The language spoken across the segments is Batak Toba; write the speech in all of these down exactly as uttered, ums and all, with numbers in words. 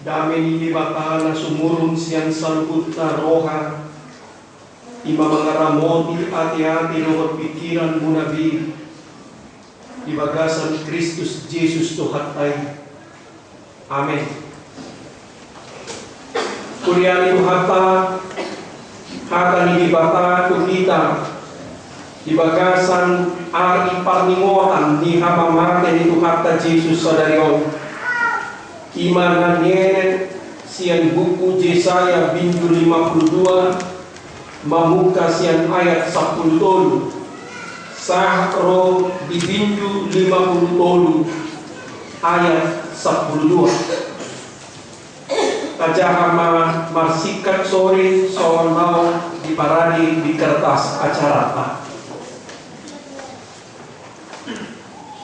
Dame ni Debata na sumurung sian saluhutna roha, i ma mangaramoti ateate dohot pingkiranmuna be di bagasan Kristus Jesus Tuhanta i. Amen. Huria ni Tuhanta, hata ni Debata tu hita di bagasan ari parningotan ni hamamate ni Tuhanta Jesus sadari on, i ma na nienet sian buku Jesaya bindu lima pulu dua, mamungka sian ayat sampulu tolu sahat ro di bindu lima pulu tolu ayat sampulu dua. Tajaha ma marsingkat sori songon na diparade di kertas acaranta.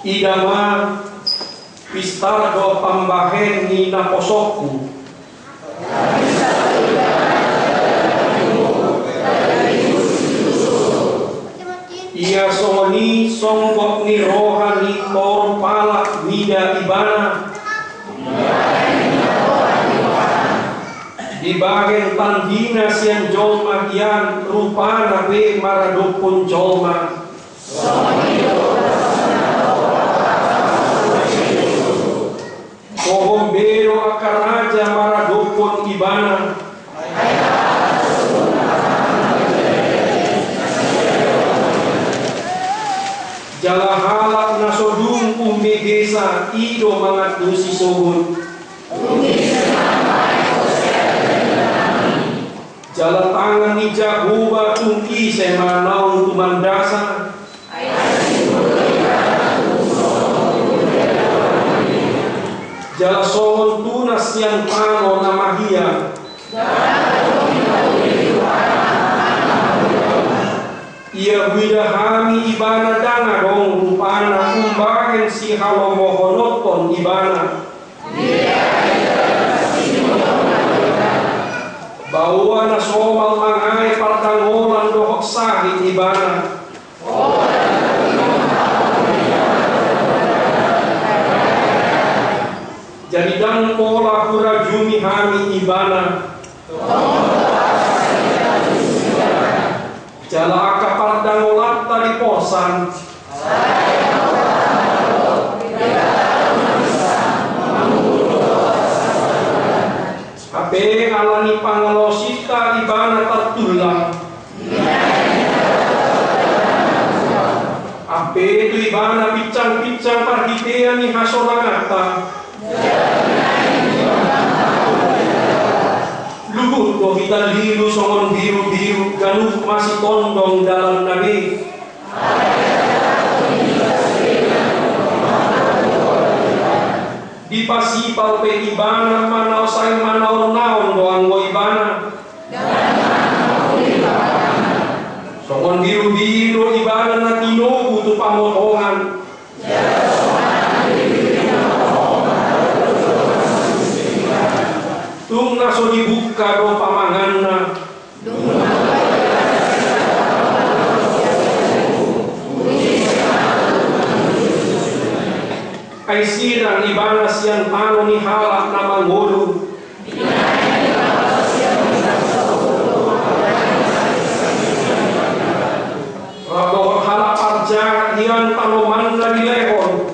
Ida ma, pistar do pambahen ni naposongku. Ia songon i songgop ni roha ni toru pala mida ibana. Dibahen tandina sian jolma hian, rupana pe maradophon jolma. Hohom be do angka raja maradophon ibana. Jala halak na so dung umbegesa i do mangantusi sogot. Jala tangan ni Jahowa tung ise ma naung tumandasa. Jala songon tunas sian tano na mahiang. Ia huida hami ibana ndang adong rupana umbahen sihalomohononhon ibana. Baoa na somal mangae partangolan dohot sahit ibana. Jadi ndang pola hurajumi hami ibana. Jala angka pardangolanta diporsan. Hape ala ni pangalaosinta ibana tartullang. Ampe tu ibana pinsangpinsang parhitean ni hasonanganta. Luhut do hita lilu songon birubiru, ganup masitondong dalanna be. Dipasipal pe ibana, manaon sai manaonnaon do anggo ibana. Songon birubiru do ibana na tinogu tu pamotongan. Tung na so dibungka do pamanganna. Ai sirang ibana sian tano ni halak na mangolu. Rap dohot halak parjahat hian tanomanna dilehon.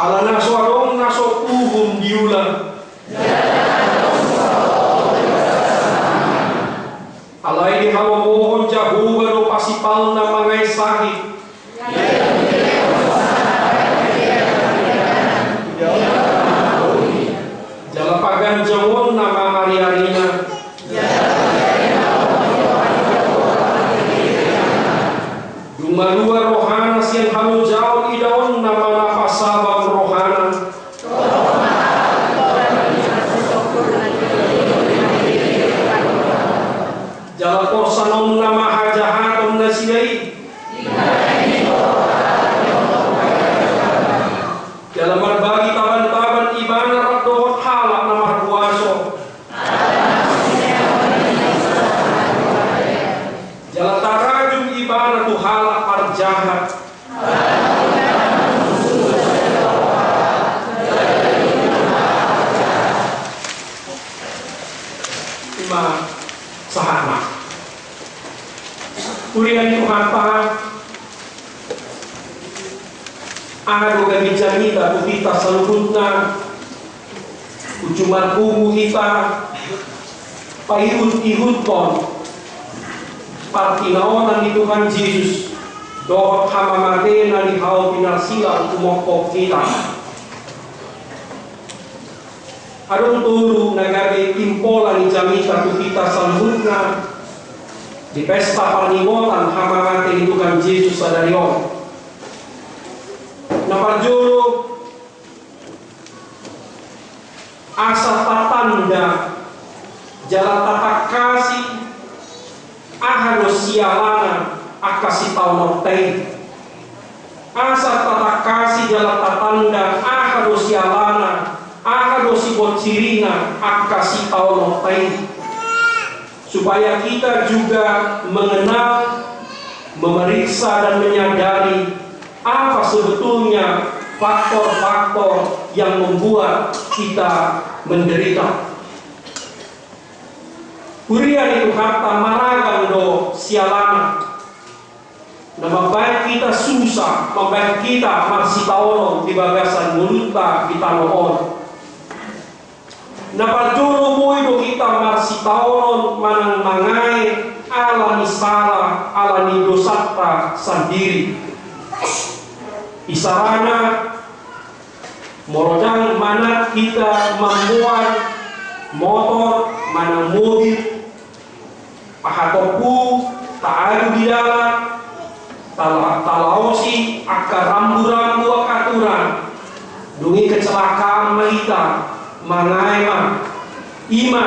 Ala na so adong na so uhum diula. Alai dihalomohon Jahowa do pasipalna mangae sahit. Jala paganjangonna ma ariarina. Dung malua rohana sian halojaon, idaonna ma na pasabam rohana. Jala porsanonna ma hajahaton nasida i. Jala marbagi tabantaban ibana rap dohot halak na marhuaso. Jala tarajum ibana tu halak parjahat. Aha do gabe jamita tu hita saluhutna? Uju marpungu hita paihut-ihuthon partinaonan ni Tuhan Jesus dohot hamamatena di hau pinarsilang tumongkop hita. Adong tolu na gabe impola ni jamita tu hita saluhutna di pesta parningotan hamamate ni Tuhan Jesus sadari on. Na parjolo, asa tatanda jala tatangkasi aha do sialana angka sitaononta i. Asa tatangkasi jala tatanda aha do sialana, aha do sibonsirina angka sitaononta i. Supaya kita juga mengenal, memeriksa, dan menyadari apa sebetulnya faktor-faktor yang membuat kita menderita. Huria ni Tuhanta, maragam do sialana na mambahen hita susa, mambahen hita marsitaonon di bagasan ngolunta di tano on. Na parjolo, boi do hita marsitaonon manang mangae ala ni sala, ala ni dosanta sandiri. Isarana, molo ndang manat hita mamboan motor manang mobil, pahatompu taadu di dalan, tala-, talaosi angka rambu-rambu angka aturan, dung i kecelakaan ma hita, mangae ma, i ma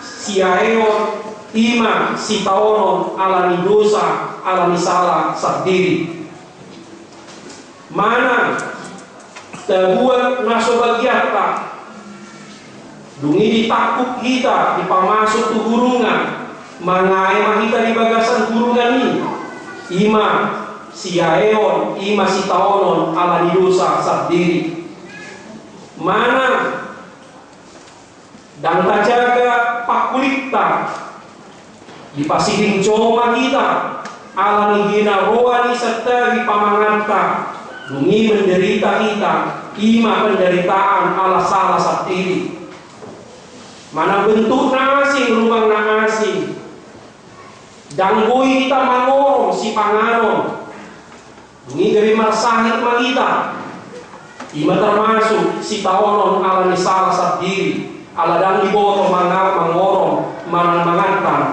siaeon, i ma sitaonon ala ni dosa, ala ni sala sandiri. Manang tabuat na so bagianta, dung i ditangkup hita, dipamasuk tu hurungan, mangae ma hita di bagasan hurungan i, i ma siaeon, i ma sitaonon ala ni dosa sandiri. Manang ndang tajaga pangkulinta, dipasiding jo ma hita ala ni ginaroa ni santabi pamanganta, dung i menderita hita, i ma penderitaan ala sala sandiri. Manang bentuk na asing, rumang na asing, ndang boi hita mangorom sipanganon, dung i gabe marsahit ma hita, i ma termasuk sitaonon ala ni sala sandiri, ala ndang diboto manga-, mangorom manang mangantan.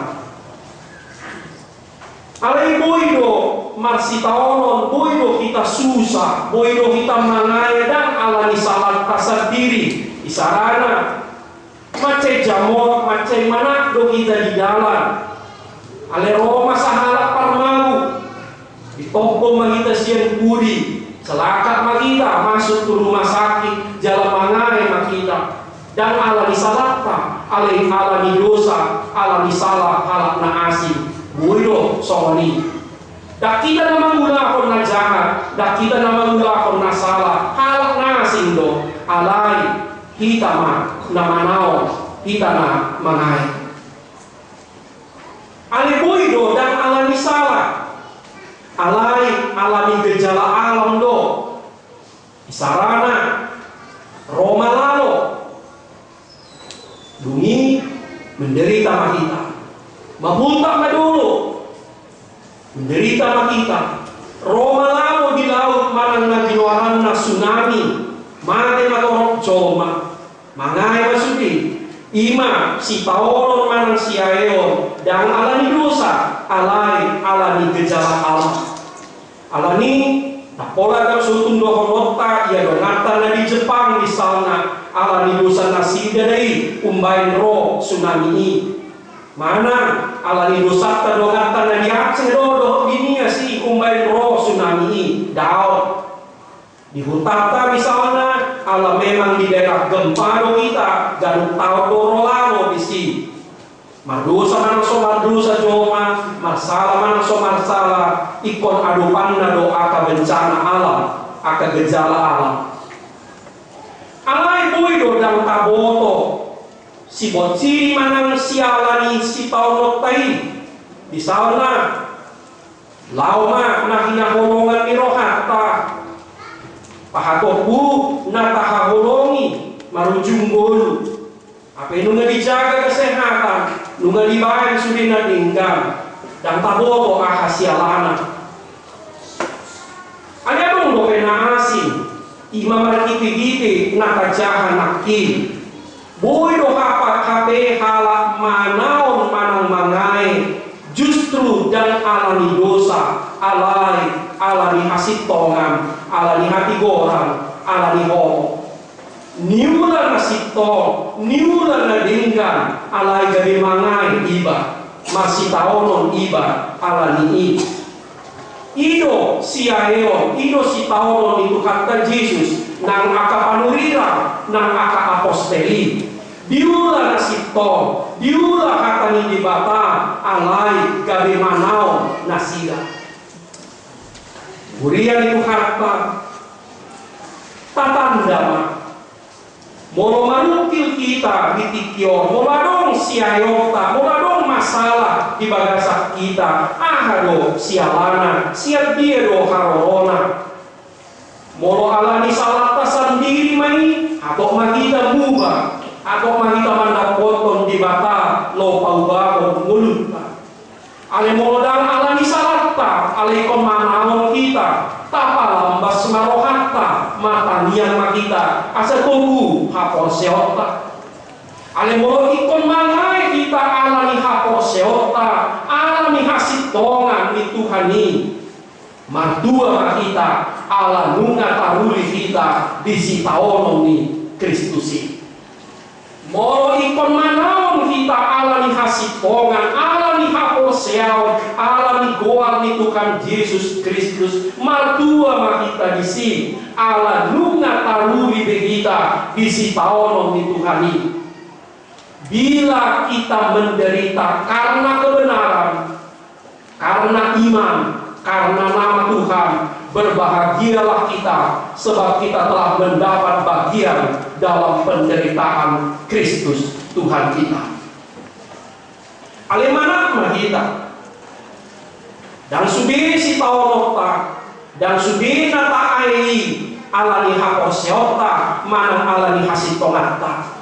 Alai boi do marsitaonon, boi do hita susa, boi do hita mangae ndang ala ni salanta sandiri. Isarana, mansai jamot, mansai manat do hita di dalan. Alai ro ma sahalak parmabuk, ditogpo ma hita sian pudi, salaka ma hita masuk tu rumah sakit, jala mangae ma hita. Ndang ala ni salanta, alai ala ni dosa, ala ni sala halak na asing. Boi do songon i. Ndang hita na mangulahon na jahat, ndang hita na mangulahon na sala, halak na asing do, alai hita ma na manaon, hita na mangae. Alai boi do ndang ala ni sala, alai ala ni gejala alam do. Isarana, ro ma lalo, dung i menderita ma hita. Mabuntak ma dolok, menderita ma hita. Ro ma lalo di laut manang na ginoaranna tsunami, mate ma torop jolma. Mangae ma sude, i ma sitaonon manang siaeon, ndang ala ni dosa, alai ala ni gejala alam. Alani, na pola do sotung dohononta, ia donganta na di Jepang misalna, ala ni dosa nasida dai umbaen ro tsunami i. Manang, ala ni dosanta donganta na di Aceh do dohot di Nias i umbaen ro tsunami i. Daong. Di hutanta misalna, ala memang di daerah gempa do hita, ganup taon do ro lalo disi. Mardosa manang so mardosa jolma, marsala manang so marsala, ingkon adopanna do angka bencana alam, angka gejala alam. Alai boi do ndang taboto sibonsiri manang siala ni sitaononta i. Misalna, laho ma na hinaholongan ni rohanta. Pe nunga dijaga kesehatan, nunga dibaen sude na denggan, ndang taboto aha sialana. Alai adong dope na asing, ima marhite-hite na tajaha nangkin. Boi do hape, hape halak manaon manang mangae, justru ndang ala ni dosa, alai ala ni hasintongan, ala ni hatigoran, ala ni holong. Niula na sintong, niula na denggan, alai gabe mangae iba, marsitaonon iba ala ni i. I do siaeon, i do sitaonon ni Tuhanta Jesus, nang angka panurirang, nang angka apostel i. Diula na sintong, diula hata ni Debata, alai gabe manaon nasida. Huria ni Tuhanta, tatanda ma. Molo marungkil hita di tingki on, molo adong siaeonta, molo adong masalah di bagasan hita, aha do sialana, sian dia do harorona? Molo ala ni salanta sandiri ma i, hatop ma hita muba, hatop ma hita mandapothon Debata laho paubahon ngolunta. Alai molo ndang ala ni salanta, alai ingkon manaon hita, tapalambas ma rohanta, martangiang ma hita, asa togu haporseaonta. Alai molo ingkon mangae hita ala ni haporseaonta, ala ni hasintongan ni Tuhan i, martua ma hita ala nunga taruli hita di sitaonon ni Kristus i. Molo ingkon manaon hita ala ni hasintongan, ala ni haporseaon, ala ni goar ni Tuhan Jesus Kristus, martua ma hita disi, ala nunga taruli be hita di sitaonon ni Tuhan i. Bila kita menderita karena kebenaran, karena iman, karena nama Tuhan, berbahagialah kita, sebab kita telah mendapat bagian dalam penderitaan Kristus Tuhan kita. Alai manat ma hita. Ndang sude sitaononta, ndang sude na taae i, ala ni haporseaonta, manang ala ni hasintonganta.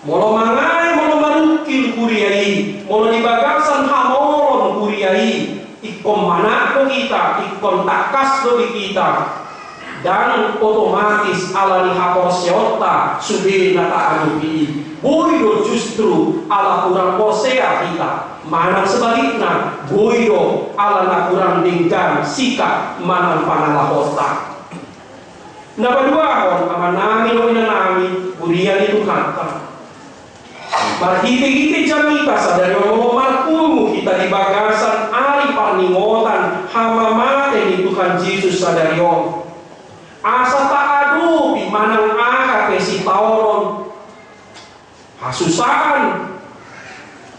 Molo mangae, molo marungkil huria i, molo di bagasan hamaolon huria i, ingkon manat do hita, ingkon tangkas do di hita. Ndang otomatis ala ni haporseaonta sude na taadopi i. Boi do justru ala hurang porsea hita. Manang sebalikna, boi do ala na hurang denggan sikap manang pangalahonta. Na paduahon, amanami dohot inanami, huria ni Tuhanta. Marhite-hite jamita sadari on, molo marpungu hita di bagasan ari parningotan hamamate ni Tuhan Jesus sadari on, asa taadopi manang aha pe sitaonon, hasusaan,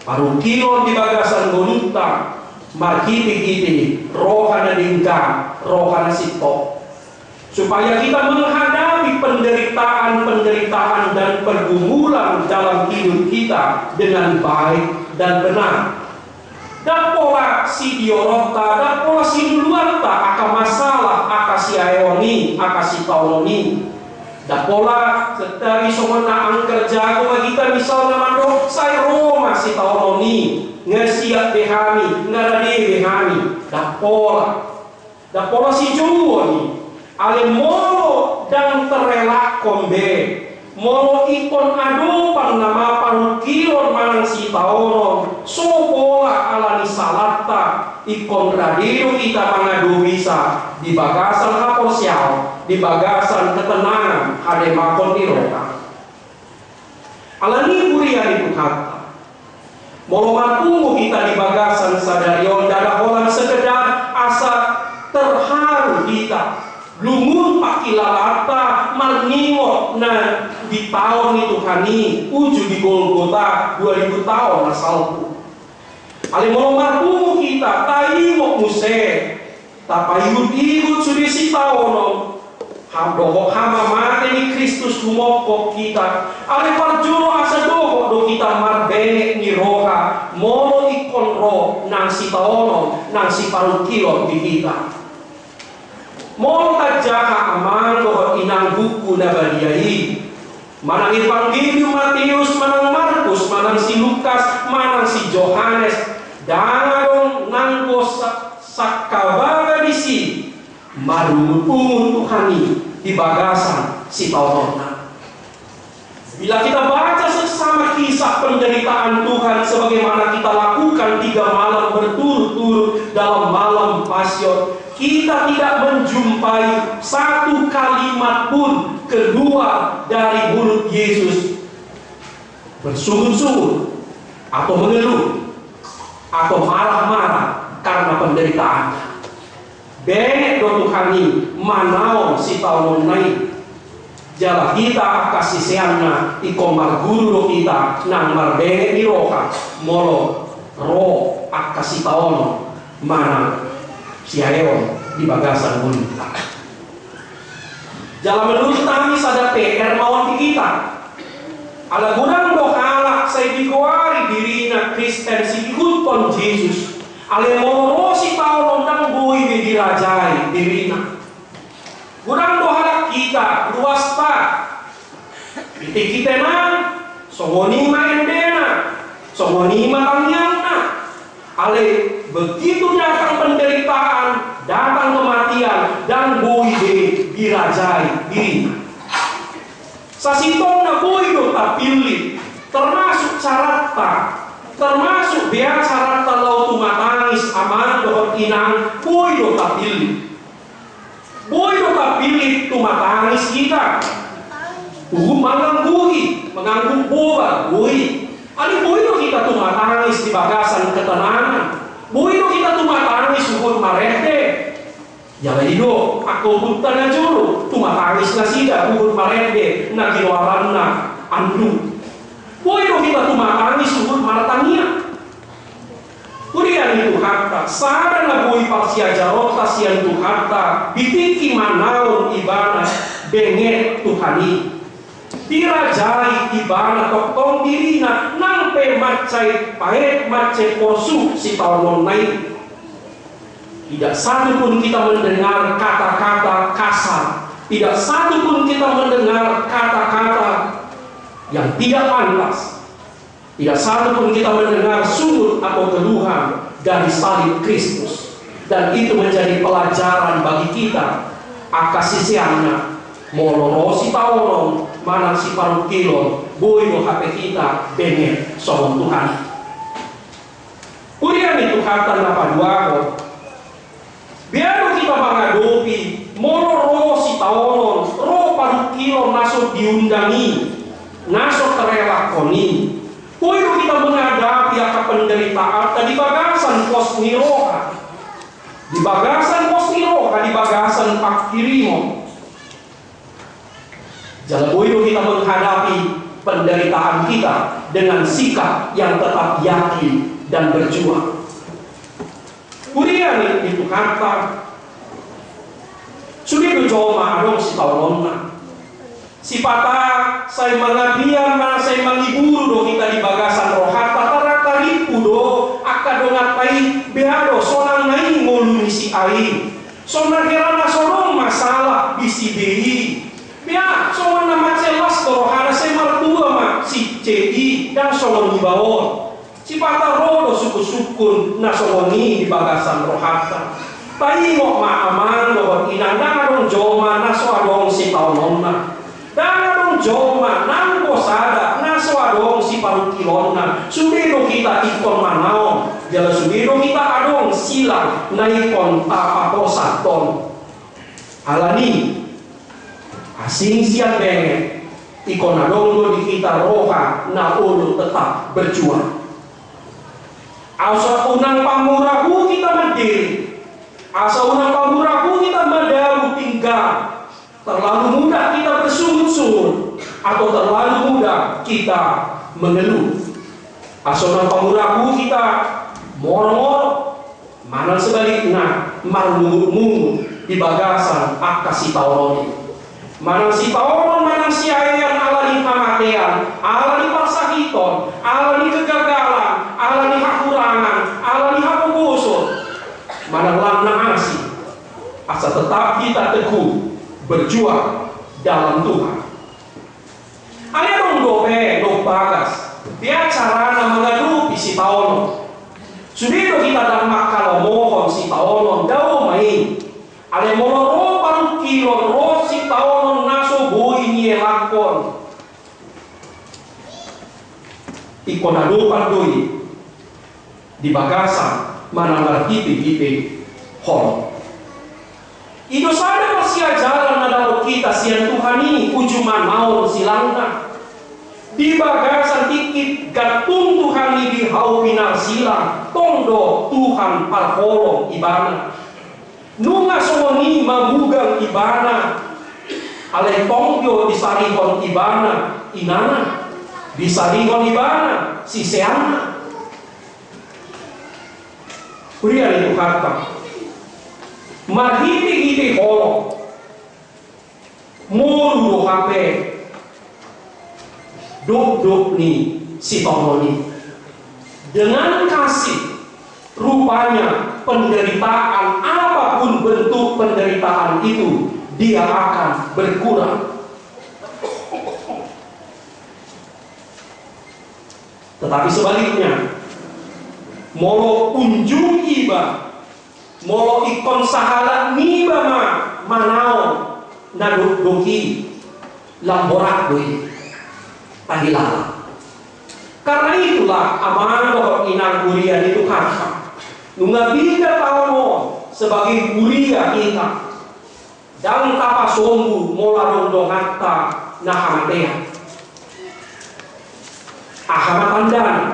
parungkilon di bagasan ngolunta, marhite-hite roha na denggan, roha na sintong. Supaya kita menghadapi penderitaan-penderitaan dan pergumulan dalam hidup kita dengan baik dan benar. Ndang pola sidioranta, ndang pola siluluanta angka masalah, angka siaeon i, angka sitaonon i. Ndang pola settari songon na angker jago ma hita misalna mandok, sai ro ma sitaonon i, nga siap be hami, nga rade be hami. Ndang pola. Ndang pola sijouon i. Alai molo ndang terelakhon be, molo ingkon adopan nama parungkilon manang sitaonon, so pola ala ni salanta, ingkon rade do hita mangadopisa di bagasan haporseaon, di bagasan ketenangan hademahon ni roha. Alani i, huria ni Tuhanta, molo marpungu hita di bagasan sadari on, ndada holan sekedar asa terharu hita, lungun pangkilalaanta marningot na ditaon ni Tuhan i uju di Golgota dua ribu taon na salpu. Alai molo marpungu hita, taingot muse, tapaihut-ihut sude sitaonon, ham dohot hamamate ni Kristus humongkop hita. Alai parjolo asa dohot do hita marbenget ni roha, molo ingkon ro nang sitaonon, nang siparungkilon di hita. Molo tajaha amang dohot inang buku na badia i, Manang Evangelium Mateus, manang Markus, manang si Lukas, manang si Johannes, ndang adong nanggo sa-, sangkababa disi marungutungut Tuhan i di bagasan sitaononna. Bila kita baca seksama kisah penderitaan Tuhan sebagaimana kita lakukan tiga malam berturut-turut dalam malam Pasion, kita tidak menjumpai satu kalimat pun keluar dari mulut Yesus bersungut-sungut atau mengeluh atau marah-marah karena penderitaannya. Benget do Tuhan i manaon sitaononna i. Jala hita angka siseanna ingkon marguru do hita nang marbenge ni roha molo ro angka sitaonon manang siaeon di bagasan ngolunta. Jala menurut hami sada P R ma on di hita. Ala godang do halak sai digoari dirina Kristen sidihuthon Jesus. Alai molo ro sitaonon ndang boi be dirajai dirina. Godang do halak hita, ruasta. Di tingki tenang, songon i ma endena, songon i ma tangiangna. Alai begitu datang penderitaan, datang kematian, ndang boi be dirajai dirina. Sasintongna boi do tapillit, termasuk caranta, termasuk bea caranta laho tumatangis amang dohot inang, boi do tapillit. Boi do tapillit tumatangis hita. Huhut manganggui, mangangguk bobar, boi. Alai boi do hita tumatangis di bagasan ketenangan. Boi do hita tumatangis huhut marende. Jala i do angka ompunta najolo, tumatangis nasida huhut marende na ginoaranna andu. Boi do hita tumatangis huhut martangiang. Huria ni Tuhanta, sada na boi parsiajaronta sian Tuhanta, di tingki manaon ibana benget Tuhan i. Dirajai ibana tongtong dirina nang pe mansai paet, mansai porsuk sitaononna i. Tidak satu pun kita mendengar kata-kata kasar. Tidak satu pun kita mendengar kata-kata yang tidak pantas. Tidak satu pun kita mendengar sungut atau keluhan dari salib Kristus. Dan itu menjadi pelajaran bagi kita. Angka siseanna, molo ro sitaonon manang siparungkilon, boi do hape hita benget songon Tuhan. Huria ni Tuhanta na paduahon. Bea do hita mangadopi, molo ro sitaonon, ro parungkilon na so diundang i, na so terelak on i. Boi do hita menghadapi angka penderitaanta di bagasan pos ni roha. Di bagasan pos ni roha, di bagasan panghirimon. Jala boi do hita menghadapi penderitaan kita dengan sikap yang tetap yakin dan berjuang. Huria ni Tuhanta, sude do jolma adong sitaononna. Sipata sai mangabiar ma, sai mangiburu do hita di bagasan rohanta, tartarimpu do angka donganta i, bea do sonang na i ngolu ni si A i. Sonang hera na so adong masalah di si B i. Bea songon na mansai las do rohana, sai martua ma si C i, ndang songon iba on. Sipata ro do sungkunsungkun na songon i di bagasan rohanta. Taingot ma amang dohot inang, ndang adong jolma na so adong sitaononna. Ndang adong jolma nanggo sada na so adong siparungkilonna. Sude do hita ingkon manaon, jala sude do hita adong silang na ingkon tapahoshon. Alani, asing sian benget, ingkon adong do di hita roha na olo tetap berjuang. Asa unang pamurahu hita mandiri, asa unang pamurahu hita madabu pinggan. Terlalu mudah kita bersungut-sungut, atau terlalu mudah kita mengeluh. Asa unang pamurahu hita moro-moro, manang sebalikna, marmungut-mungut di bagasan angka sitaonon i. Manang sitaonon, manang siaean ala ni hamatean, ala ni parsahiton, ala ni kegagalan, ala ni hahurangan, ala ni hapogoson, manang lam na asing, asa tetap hita teguh berjuang dalam Tuhan. dope do bagas, dia carana mangadopi sitaonon. Sude do hita ndang mangkalomohon sitaonon, dao ma i. Alai molo ro parungkilon, ro sitaonon na so boi nielakhon, ingkon adopan do i di bagasan manang marhitehite holong. I do sada parsiajaran na dapot hita sian Tuhan i, uju manaon silangna. Di bagasan tingki gantung Tuhan i di hau pinarsilang, tong do Tuhan parholong ibana. Nunga songon i mamugang ibana, alai tong do disarihon ibana inana, disarihon ibana siseanna. Huria ni Tuhanta, marhitehite holong, molo do hape dokdok ni sitaonon i. Dengan kasih, rupanya penderitaan, apapun bentuk penderitaan itu, dia akan berkurang. Tetapi sebaliknya, molo unjung iba, molo ingkon sahalak niba ma manaon na dokdok i, lam borat do i tahilala. Karena itulah, amang dohot inang huria ni Tuhanta, nunga piga taon on sebagai huria hita, ndang tapasombu molo adong donganta na hamatean. Aha ma tandana?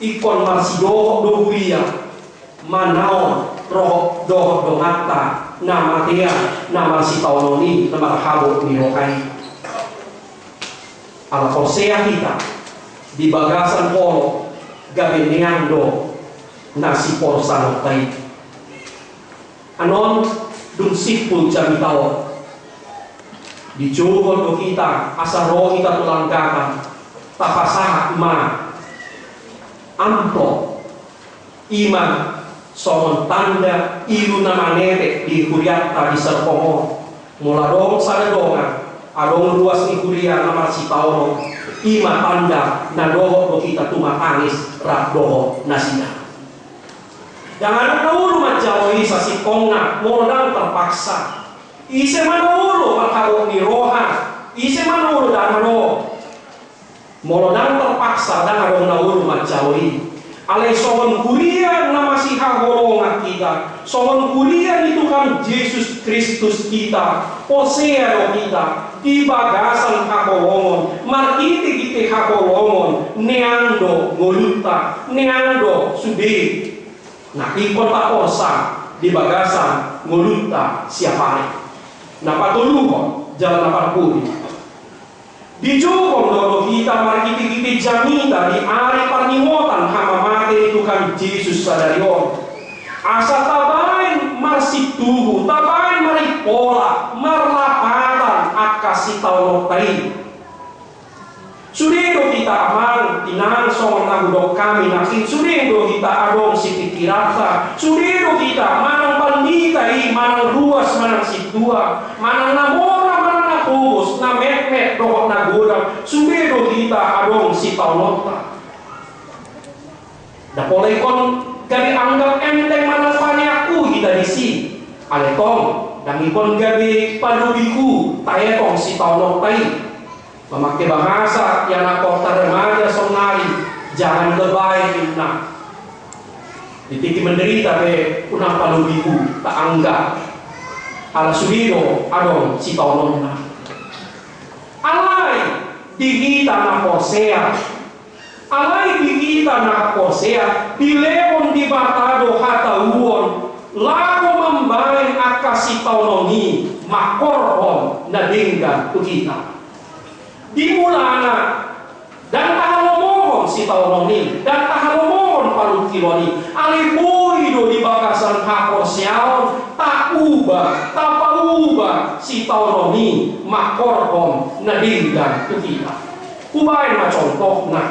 Ingkon marsidohot do huria manaon dohot donganta na matean, na marsitaonon i, na marhabot ni roha i. Ala porsea hita, di bagasan holong gabe neang do na siporsanonta i. Annon dung simpul jamita on, dijouhon do hita asa ro hita tu langgatan, tapasahat ma amplop, i ma songon tanda ilu na manetek di hurianta di Serpong on. Molo adong sada dongan, adong ruas ni huria na marsitaonon, i ma tanda na dohot do hita tumatangis rap dohot nasida. Ndang adong na olo manjalo i sasintongna molo ndang terpaksa. Ise ma na olo marhabot ni roha, ise ma na olo dangka do. Molo ndang terpaksa, ndang adong na olo manjalo i. Alai songon huria na masihaholongan hita, songon huria ni Tuhan Jesus Kristus hita, porsea do hita, di bagasan haholongon, marhitehite haholongon, neang do ngolunta, neang do sude na ingkon taporsa di bagasan ngolunta siapari. Na patoluhon jala na parpudi, dijouhon do hita marhitehite jamita di ari parningotan hamamate ni Tuhan Jesus sadari on, asa tabaen marsintuhu, tabaen marimpola, marlapatan angka sitaononta i. Sude do hita, amang inang, songon na hudok hami nangkin, sude do hita adong sipingkiranta, sude do hita manang pandita i, manang ruas manang sintua, manang na mora manang na pogos, na metmet dohot na godang, sude do hita adong sitaononta. Ndang pola ingkon gabe anggap enteng manang paneanghu hita disi. Alai tong, ndang ingkon gabe palobihu taetong sitaononta i. Mamangke bahasa ianakhonta remaja saonari, jangan lebay ninna. Di tingki menderita pe unang palobihu taanggap. Ala sude do adong sitaononna. Alai di hita na porsea, alai di hita na porsea, dilehon Debata do hatauon laho mambaen angka sitaonon i mangkorhon na denggan tu hita. Di mulana ndang tahalomohon sitaonon i, ndang tahalomohon parungkilon i, alai boi do di bagasan haporseaon tauba, tapauba sitaonon i mangkorhon na denggan tu hita. Hubaen ma contohna.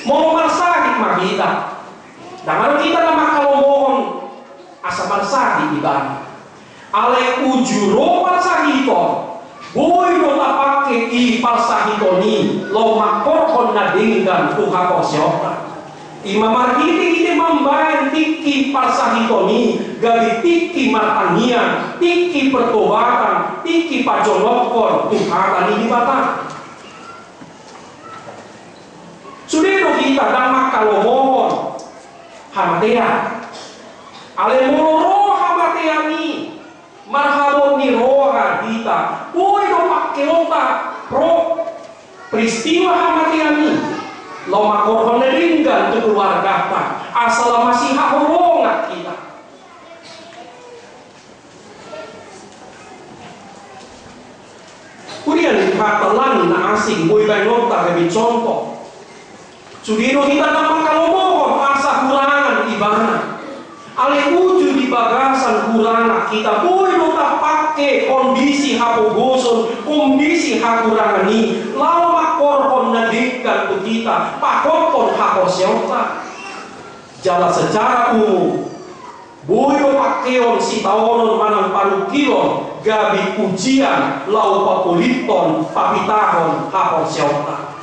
Molo marsahit ma hita, ndang adong hita na mangkalomohon asa marsahit ibana. Alai uju ro parsahiton, Boi do tapangke i parsahiton i laho mangkorhon na denggan tu haporseaonta. I ma marhitehite mambahen tingki parsahiton i gabe tingki martangiang, tingki pertobatan, tingki pajonok tu hata ni Debata. Sude do hita ndang mangkalomohon hamatean. Alai molo ro hamatean i, marhabot ni roha hita, boi do pangkeonta ro peristiwa hamatean i laho mangkorhon na denggan tu keluargata, asa lam masihaholongan hita. Huria ni Tuhanta, lan na asing boi baenonta gabe contoh. Sude do hita ndang mangkalomohon asa hurangan ibana. Alai uju di bagasan hurangan hita, boi do tapangke kondisi hapogoson, kondisi hahurangan i laho mangkorhon na denggan tu hita, pahothon haporseaonta. Jala secara umum, boi do pangkeon sitaonon manang parungkilon gabe ujian laho papolithon, papitahon haporseaonta.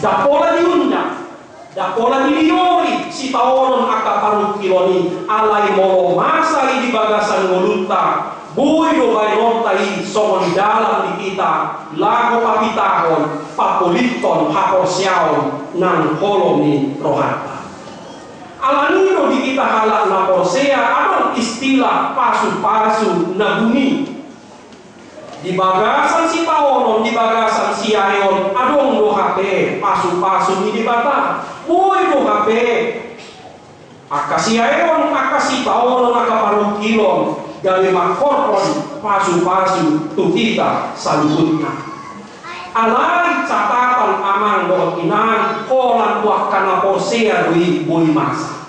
Ndang pola diundang, ndang pola dilehon sitaonon angka parungkilon i, alai molo masa i di bagasan ngolunta, boi do baenonta i songon dalan di hita laho papitahon, papolithon haporseaon nang holong ni rohanta. Alani do di hita halak na porsea adong istilah pasu-pasu na buni. Di bagasan sitaonon, di bagasan siaeon, adong do hape pasu-pasu ni Debata. Boi do hape angka siaeon, angka sitaonon, angka parungkilon gabe mangkorhon pasu-pasu tu hita saluhutna. Alai catatan, amang dohot inang, holan tu angka na porsea do i boi masa.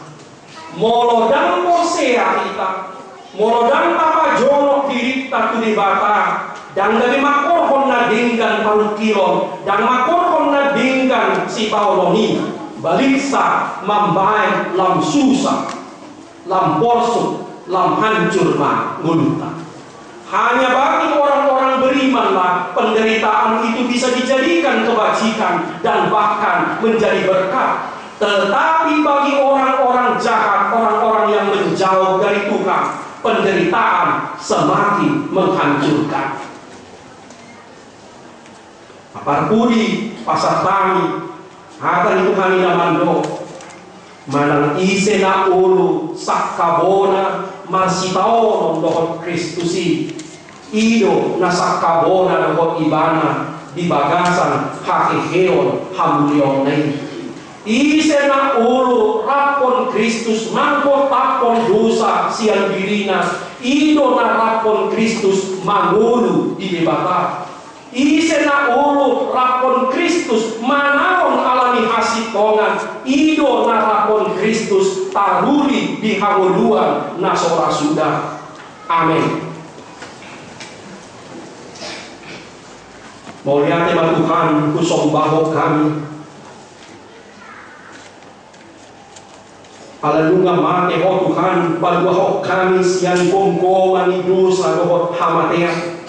Molo ndang porsea hita, molo ndang tapajonok dirinta tu Debata, ndang gabe mangkorhon na denggan parungkilon, ndang mangkorhon na denggan sitaonon i, baliksa mambahen lam susah, lam porsuk, lam hancur ma ngolunta. Hanya bagi orang-orang berimanlah penderitaan itu bisa dijadikan kebajikan dan bahkan menjadi berkat. Tetapi bagi orang-orang jahat, orang-orang yang menjauh dari Tuhan, penderitaan semakin menghancurkan. Parpudi, pasahat hami hata ni Tuhan i na mandok: Manang ise na olo sangkabona marsitaonon dohot Kristus i, i do na sangkabona dohot ibana di bagasan haheheon hamuliaonna i. Ise na olo raphon Kristus manggotaphon dosa sian dirina, i do na raphon Kristus mangolu di Debata. Ise na olo raphon Kristus manaon ala ni hasintongan, i do na raphon Kristus taruli di hangoluan na so ra suda. Amen. Mauliate ma Tuhan, husombahon hami. Ala nunga mate Ho Tuhan, paluahon hami sian gomgoman ni dosa dohot hamatean.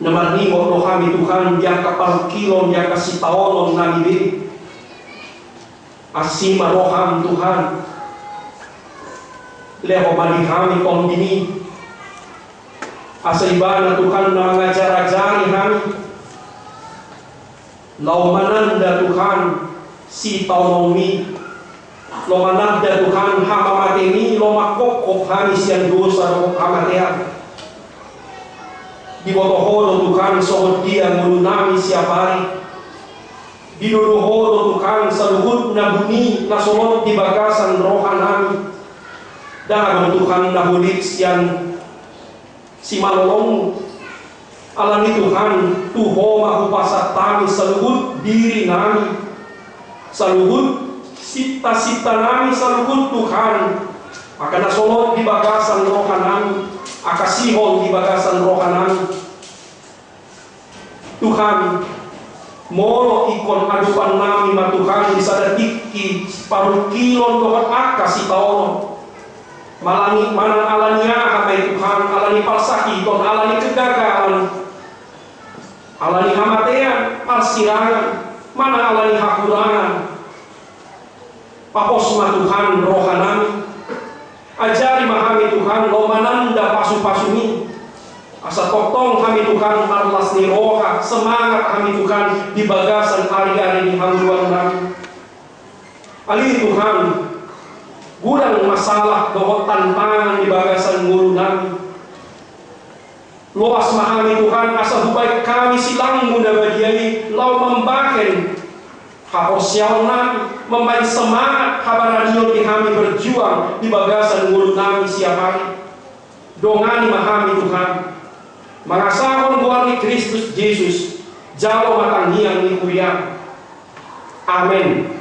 Na marningot do hami Tuhan, di angka parungkilon, di angka sitaonon nami be. Asi ma roham Tuhan. Lehon ma di hami Tondim i. Asa ibana Tuhan na mangajar-ajari hami. Laho mananda Tuhan sitaononmi. Laho mananda Tuhan hamamatenmi, laho mangkophop hami sian dosa dohot hamatean. Diboto Ho do Tuhan songon dia ngolunami siapari. Didodo Ho do Tuhan saluhut na buni na solot di bagasan rohanami. Ndang adong Tuhan na holik sian simalolongmu. Alani Tuhan, tu Ho ma hupasahat hami saluhut dirinami, saluhut sinta-sintanami, saluhut Tuhan, angka na solot di bagasan rohanami, angka sihol di bagasan rohanami. Tuhan, molo ingkon adopannami ma Tuhan di sada tingki parungkilon dohot angka sitaonon. Manang alani aha pe Tuhan, alani parsakiton, alani kegagalan, alani hamatean, parsirangan, manang alani hahurangan, papos ma Tuhan rohanami. Ajari ma hami Tuhan laho mananda pasupasumi, asa tongtong hami Tuhan marlas ni roha, semangat hami Tuhan di bagasan ariari ni hangoluannami. Ale Tuhan, godang masalah dohot tantangan di bagasan ngolunami. Loas ma hami Tuhan asa hubahen hami silangmu na badia i laho mambahen haporseaonnami, mambahen semangat, habaranion di hami berjuang di bagasan ngolunami siap ari. Dongani ma hami Tuhan, mangasahon goar ni Kristus Jesus, jalo ma tangiang ni huriam. Amen.